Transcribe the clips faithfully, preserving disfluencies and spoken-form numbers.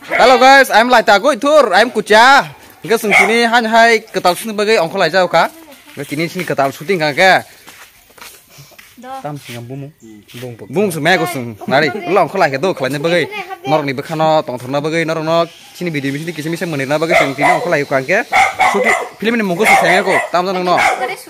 Hello guys, I'm Laita Goithur, I'm Kucha. Hingke sing sini han hai ketal sini bagai ongkho lai jao ka. Hingke sini sini ketal shooting ka ke. Tam sing bumung. Bumung sing mego sing. Nari, lo ongkho lai ke do khlai ni bagai. Norok ni bwkhano tongthor na bagai, norok no sini video misi kisa misa mani na bagai sing sini ongkho lai ka ke. Shooting film ni mungko sing sengko. Tam jang no.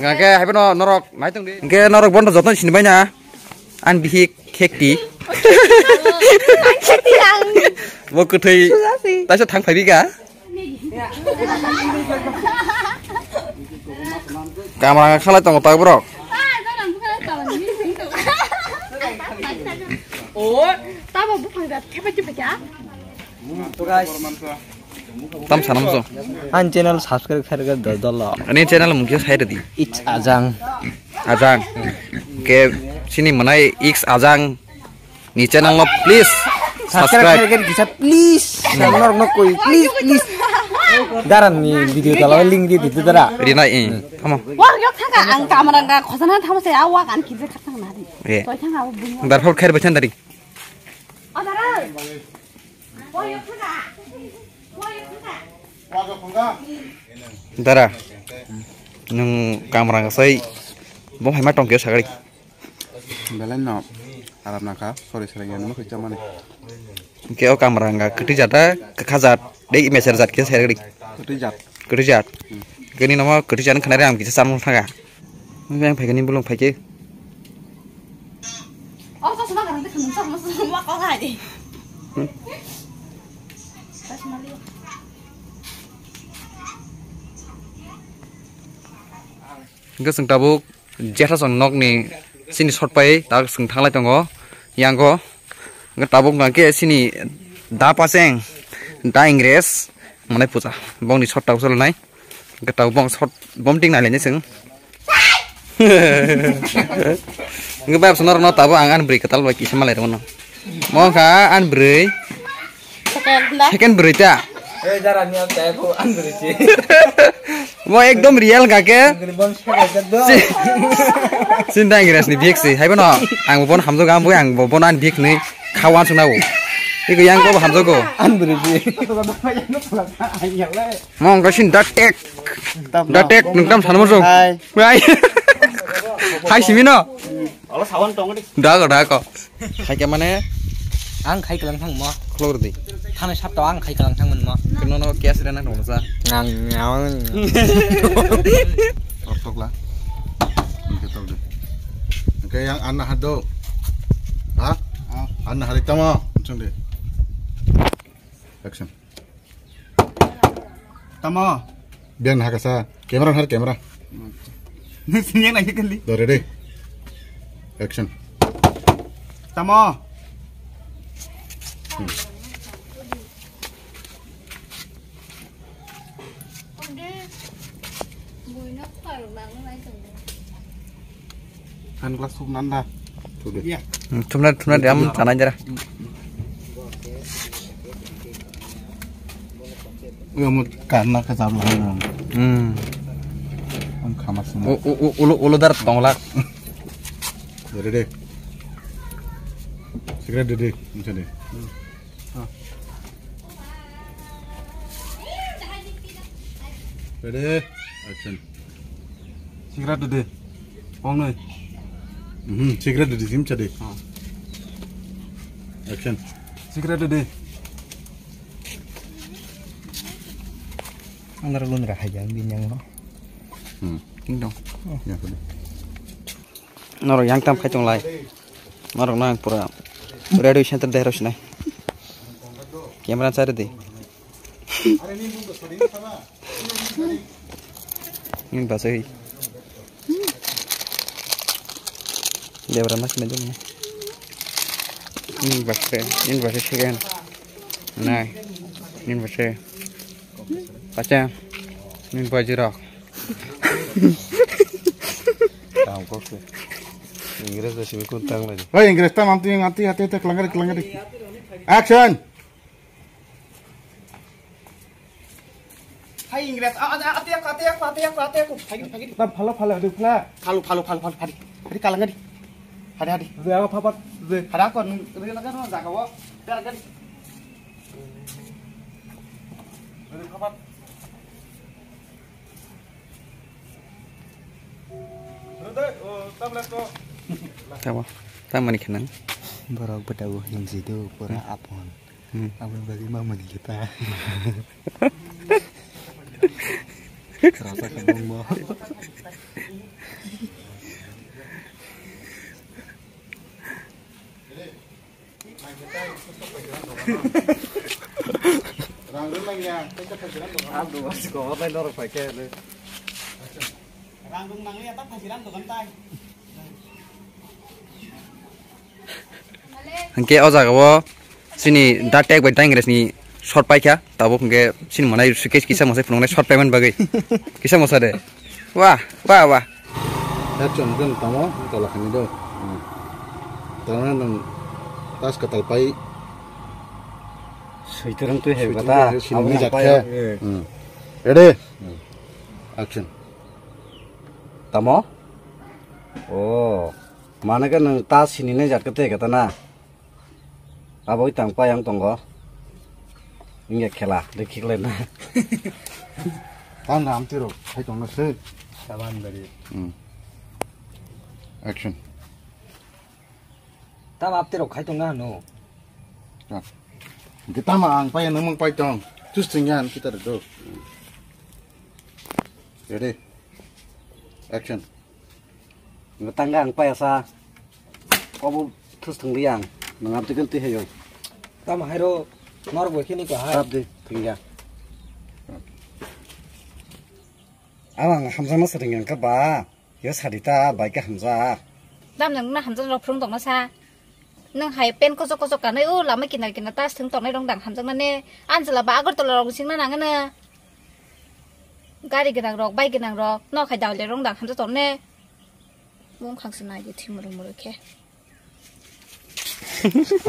Hingke hai no norok nai tong di. Hingke norok bondo joton sini bai na. An bihik khekti. Khekti ang. Bo kwthwi. Sujasi. Taisa thang phai bika. Kamra khalai tongo tak borok. O, tabo buphang da thepa thepa kya? Tam sana muso. An channel subscribe khairga dolo. Ani channel mungkhe sai di. It's Ajang. Ajang. Ke sini manai X Ajang ni channel no please subscribe. Khairga kisa please. Channel no koi please please. Daran ni video tala link di di dara. Rinai eh. Tamo. Wah, yok thaka ang kamera ga khosana thamo se awa kan kisa khatang na di. Eh. Toi thang awa bung. Darphor khair bachan dari. O dara. Wah, yok thaka. Wah, yok thaka. Dara, nwng kamrang sai bo hai ma tongkhe sagri. Belai no arap nangkha, sorry, sorry, yan mo kisa mani. Ke o kamrang ga kwtwi jata, kwkha jat, dei meser jat khe sagri. Kwtwi jat. Kwtwi jat. Kini namo kwtwi jat khna re ang kisa samung thaga. Yang phaikani bulung phaikhe. Oh, chosma ganang de khunung chosma chosma kok hai de. Chosma liya. Hingke chwng tabuk jetha chwng nokni sini sotpai tak chwng thanglai tongo yango. Hingke tabuk hingke sini da paseng da Ingres manai puja bongni sot tabuk solanai. Hingke tabuk bong sot bom ting nai lainai chwng. Hingke bai absano rwno tabuk ang ani bwrwi kwtal bai kisa malai rwno. Mo wngkha ani bwrwi. Second da. Second bwrwi ta. Eh, jara ni am tai ko an bwrwi si. Mo ekdom real ka ke. Bwrwi bom second jak do. Sin dang res ni bik si. Hai bono ang bo bono hamjago, ang bo ang bo bono ani bik ni khawan sung nabo. Iko yang ko hamjago. An bwrwi si. Mo wngkha sin da tek. Da tek nwng tam sanmo sung. Hai. Hai. Hai simi no. Olo sawan tong di. Da ko da ko. Hai ke mane? Ang khai kalang thang mo. Khlor di. Thane sap to ang khai kalang thang mo. Keno no kias re nang dong sa. Nang nang. Tok tok la. Oke tok di. Oke yang anna hado. Ha? Anna hari tamo. Chung di. Action. Tamo. Biang nah kasa. Camera har camera. Nung sini yang nanya kali. Do ready. Action. Tamo. Hmm. Sunglass sukna da. Thumna thumna de am chanai jara. Uyo mo karna ka jam lai na. Hmm. Am khama sung. Ulo ulo dar tonglak. Dede de. Cigarette dede. Insa de. Ready? Action. Cigarette de. Ong noi. Mhm, cigarette de sim chade. Ha. Action. Cigarette de. Ang dara lun ra hai jang bin yang no. Hmm. Ting dong. Ya ko de. Norok yang tam khai tong lai. Norok nang pura radio center dehra sinai. Camera chari di. Ini bahasa hi. Dia berapa sih macam ni? Ini bahasa, ini bahasa second. Nah, ini bahasa. Pacha, ini baju rok. Tam kok se. Ingres da simi kun tang lai. Oi, Ingres tam anti anti ate ate kelangari kelangari. Action. Hai Ingres, a a ate aku ate aku ate aku ate aku. Phagi phagi. Tam phalo phalo adu phla. Phalo phalo phalo phalo phagi. Hari kalangari. Hari hari. Ze aku phapat ze. Hari aku nung re laga no jaga wo. Kalangari. Tamo, tamani khenang. Borok bwtago hinji do pura apon. Hmm. Aboni bagwi mamani kita. Rasa kebong mo. Hingke o jaga o chini da tek bai da Ingres ni short paikha, tabuk hingke chini manai suitcase kisa mwsai phunuknai short payment bagwi. Kisa mwsa de. Wah, wah, wah. Action, nwng tamo, tola khani do. Hmm. Tamo nwng tas kwtal pai. Switorang twi hai kata, sini aboni jat payo. Khe. Hmm. Ready? Hmm. Action. Tamo? Oh, mane khe nwng ta sini nai jat khe tei kata na? Abo tang pai ang tongo. Inge khela, de khiklai na. Tang ram tiro, hai tong na se. Saban dari. Hmm. Action. Tam ap tiro khai tong na no. Ah. Kita ma ang pai nang mang pai tong. Tus tingyan kita do. Ready? Action. Ngatang ang pai asa. Obo thus thung yang. Nang abdi kan tihayong. Tam hairo nor bo kini ko hai. Abdi tingya. Awang hamjama sering yang ka ba. Yo sadi ta bai ka hamja. Tam nang na hamjama rok phung tong na sa. Nwng hai pen kosok kosok kanwi o lama kinar kinar ta swng tongnai rong dang hamjaknani. Anjala ba Agartala rong singna nangano. Gari gwnang rok, bike gwnang rok, nok hai daule rong dang hamjak tongnai. Bumkhang se nai di thwi muru muru khe.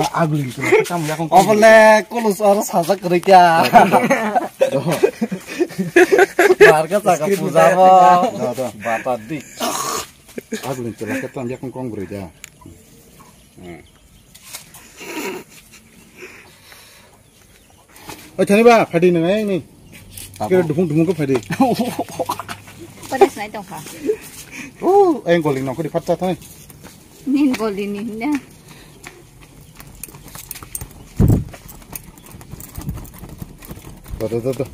Agling tu tam yakung. Obole kolus aro sajak kwrwi kya. Bar ka chaka puja bo. Bata dik. Agling tu laka tam yakung kong bwrwi da. Oi, thani ba, phadi nang ai ni. Tabo. Kira dukung dukung ko phadi. Pada sinai tong kha. Oh, ayang goling nang ko di phat chat hai. Nin goli ni na. To, to, to, to.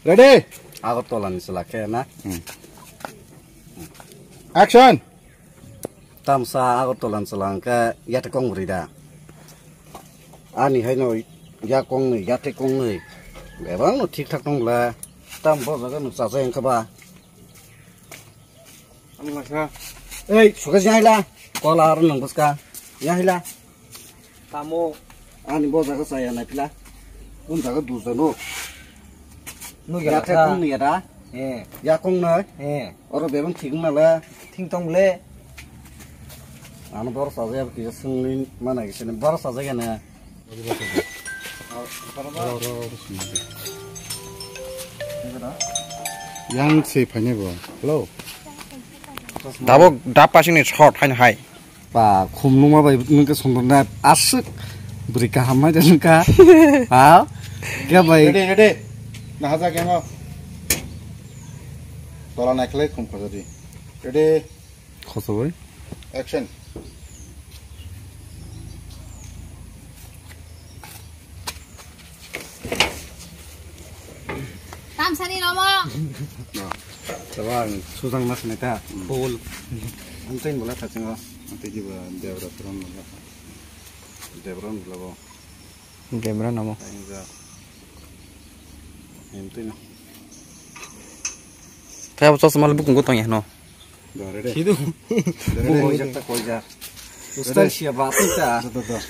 Ready? Agartala ni sela khe na. Hmm. Action. Tamsa Agartala ni sela hwnkhe yate kong bwrwi da. Ani haino ya kong nwi, yate kong nwi. Bebak no thik thak tong bwle. Tam bo jaga no chajai wngkha ba. Ang lasa. Ei, suka jai la. Kola aro nang bwska. Ya hila. Tamo. Ani bo jaga chaya nai pila. Kun jaga dujano. Nuk ya khe kung ni ya da. Eh. Ya kung na. Eh. Oro bebang thik na la. Thing tong le. Ano bor sa ja ki sung ni mana ki sene bor sa ja na. Yang se phai ne bo. Hello. Tabok dap pasing ni short hain hai. Ba, khum nungma bai nung ke songdor na aswk bwrwi kaham mai de nung ka. Ha? Kya bai? Ready, ready. Na haja kengo. Tola naikhlai khum khajadi. Ready. Khoso bai. Action. Tamsani nomo. Coba ang sujang mas neta. Full. Ang tain bola thachingo. Ang tiji ba Debra Puran bola. Debra bola bo. Debra nomo. Ang ja. Ang tain. Kaya bocor semal bukung gotong ya no. Dore de. Sidu. Dore de. Koi jak ta koi jak. Ustad siya ba ta. Tuh, tuh, tuh.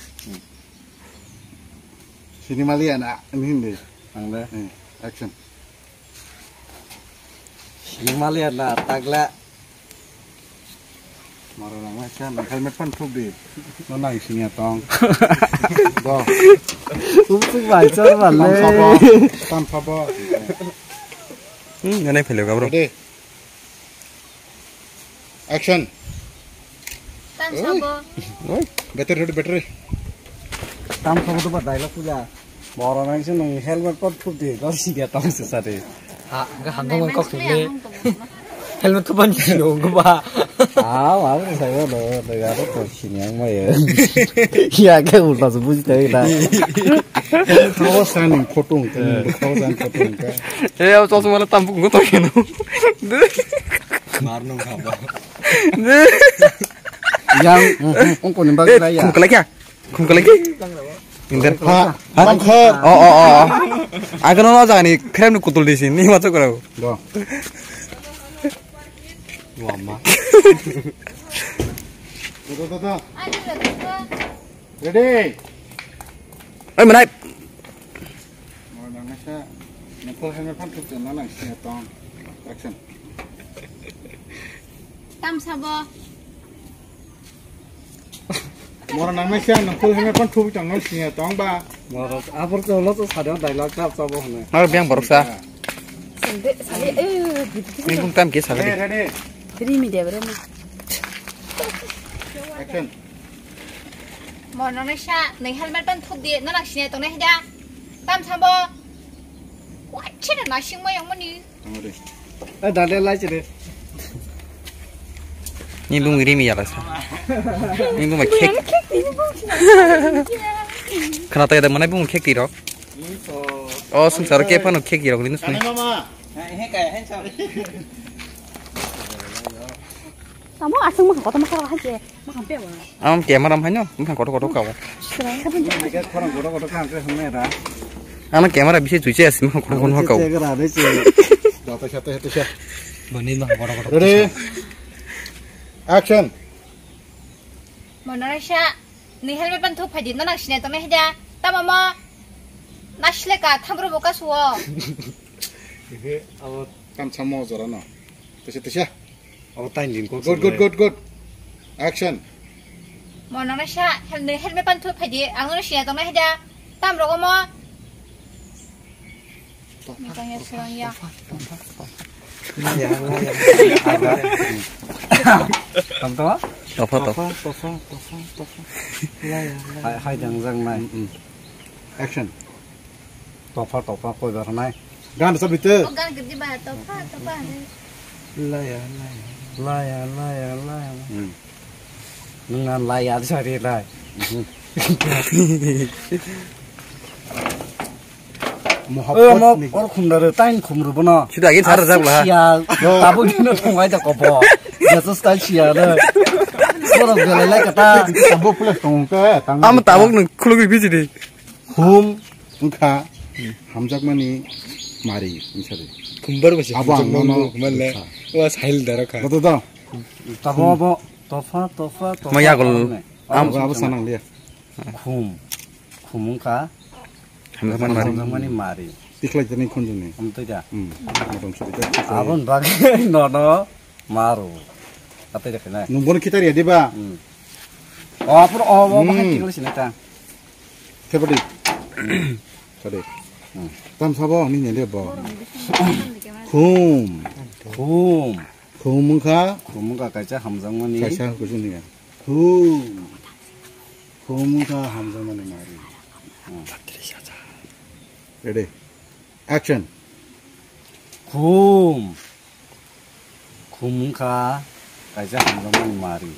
Sini mali anak ini hindi. Ang le. Hmm. Action. Sini mali anak tagla. Maro nang mai kan helmet pan thuk di. No nai sini atong. Do. Upsuk bai chor ba le. Tan sabo. Tan sabo. Hmm, nganai phelo gabro. Ready. Action. Tan sabo. Oi. Battery, battery. Tan sabo to ba dialogue puja. Borok nang se nung helmet pot phup di, lor si dia tong se sa de. Ha, ga hangko man kok le. Helmet ko ban si nung ko ba. Ah, wa ko sai wa lo, de ga to si ni ang ma ye. Ya ke ulta se buji ta ita. Ko sa ni photo, ko sa ni photo ka. Eh, au chosma la tam ko to keno. Mar nung ka ba. Yang, ong ko ni ba ya. Khum kala kya? Khum kala ki? Inder. Ha, ha. Bangkhor. Oh, oh, oh, oh. Ang kono no jani krem ni kutul disi, ni ma chokra. Do. Wama. Do, do, do, do. Ready? Oi, manai. Mo nang nasa, nang ko hame phan thuk na nang siya tong. Action. Tam sabo. Mora nang nai siya nang ko hame phan thuk tong nang siya tong ba. Mora abor to lo to sado dialogue tap sabo hone. Mar biang borok sa. Sende, sende, eh, Ni bung tam ke sa. Ready, ready. Ready media bro. Action. Mo nonai sa, nai helmet ban thuk di, nonang sini tong nai da. Tam sambo. Wachira na sing mo yang mani. Tangori. Eh, dale lai chire. Ni bung ri mi yala sa. Ni bung ma khek. Khana ta da mana bung khek ti rok. O sung sar ke pano khek ti rok ni sung. Tamo asung ma kota ma kara haje. Am camera am haino, bwkhang kotor kotor kao. Ano camera bisi chuiche asi, bwkhang kotor kotor kao. Boni bwkhang kotor kotor. Ready? Action. Mo nonai sa, ni helmet ban thuk phaidi, nonang sini tong nai da. Tamo mo. Nasleka, thamro bo kasuo. Abo tam samo jora no. Tese, tese. Abo tain din ko. Good, good, good, good. Action. Mo nang sa hel ne helmet pan thu phaidi ang no siya tong na hida. Tam rogo mo. Mitang ya serang ya. Tam to? Tofa, tofa. Tofa, tofa, tofa, tofa. Ya, ya, ya. Hai, hai, jang, jang, nai. Mm, mm. Action. Tofa, tofa, koi bar nai. Gan sa bite. O gan gidi ba, tofa, tofa. Laya, laya. Laya, laya, laya. Hmm. Nung nan laya sa ri lai. Mhm. Mohabbat. Eh, mo ni. Or khumdare, tain khumru bono. Sida agin sar jak la. Sial. Yo. Tabuk dino thongai da kobo. Jesu style sial. Borok belai lai kata. Tabuk plus tong ke, tang. Am tabuk nung khulugri biji di. Khum wngkha hamjakmani mari, wngsa de. Khumbar bo se abo ang hamjakmani nono bo, mane, wngkha. Wa sahil dara kha. Bodo do. Tabo bo, tofa, tofa, tofa, maya gol tofa, ne. Am abo, abo sanang liya. Khum. Khum wngkha hamjakmani mari. Hamjakmani mari. Tikhlai jani khunjuni. Amtwi da. Hmm. Motom suri da. Abon bagwi nono. Maru. Atai de kena. Nung bono khitar ya diba? Hmm. Oh, apor, oh, oh, bahai Hmm. tinggal sini ta. Thepadi. Tadi. Hmm. Tam sabo ni nyele bo. Khum. Khum. Khum wngkha. Khum wngkha kaisa hamjakmani. Kaisa kuchung ni. Khum. Khum wngkha hamjakmani mari. Hmm. Ready. Action. Khum. Khum wngkha kaisa hamjakmani mari.